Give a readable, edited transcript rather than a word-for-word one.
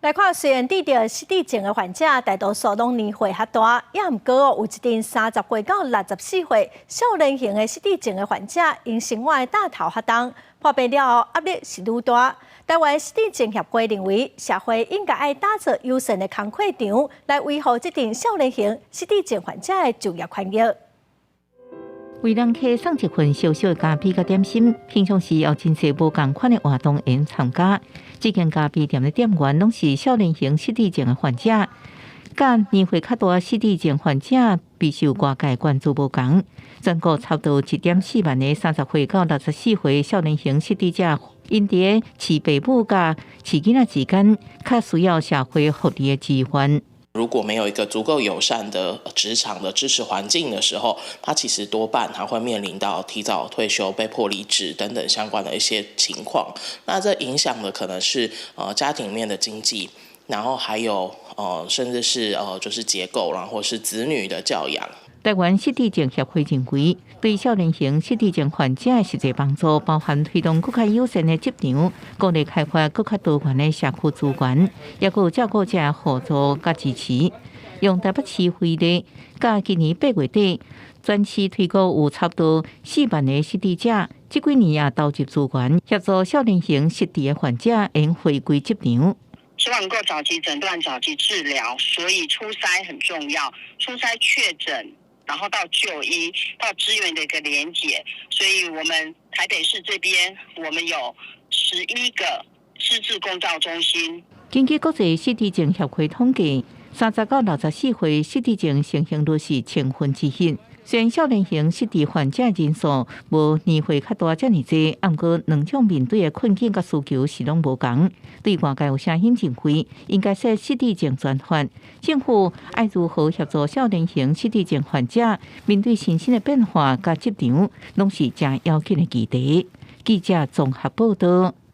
來看，雖然得著失智症的患者大多數攏年歲較大，也毋過有一陣30歲到64歲少年型的失智症的患者，𪜶生活的擔頭較重，破病了後壓力是愈大。台灣失智症協會認為，社會應該愛打造友善的工課場，來維護這陣少年型失智症患者的就業權益。為人客送一份小小的咖啡佮點心，平常時有真濟無仝款的活動會參加。這間咖啡店的店員攏是少年型失智症的患者，佮年歲較大失智症患者備受外界關注無仝。全國差不多1.4萬个30歲到64歲少年型失智者，𪜶佇飼爸母佮飼囡仔之間，較需要社會福利的支援。如果沒有一個足夠友善的職場的支持環境的時候，他其實多半他會面臨到提早退休、被迫離職等等相關的一些情況。那這影響的可能是家庭面的經濟，然後還有甚至是就是結構，然後是子女的教養。台灣失智症協會認為，對少年型失智症患者的實際幫助，包含推動閣較友善的職場，鼓勵開發閣較多元的社區資源，抑閣有照顧者互助佮支持。用台北市為例，佮今年8月底，全市推估有差不多4萬个失智者，這幾年也投入資源協助少年型失智的患者會回歸職場。希望能夠早期診斷、早期治療，所以初篩很重要，初篩確診，然後到就醫，到資源的一個連結，所以我們台北市這邊，我們有11個失智共照中心。根據國際失智症協會統計，30到64歲失智症盛行率是1/1000。雖然少年型失智患者人數無年歲較大遮爾濟，毋過兩種面對的困境佮需求是攏無仝。對外界有聲音認為，應該設失智症專法，政府愛如何協助少年型失智症患者面對身心的變化佮職場，攏是誠要緊的議題。記者綜合報道。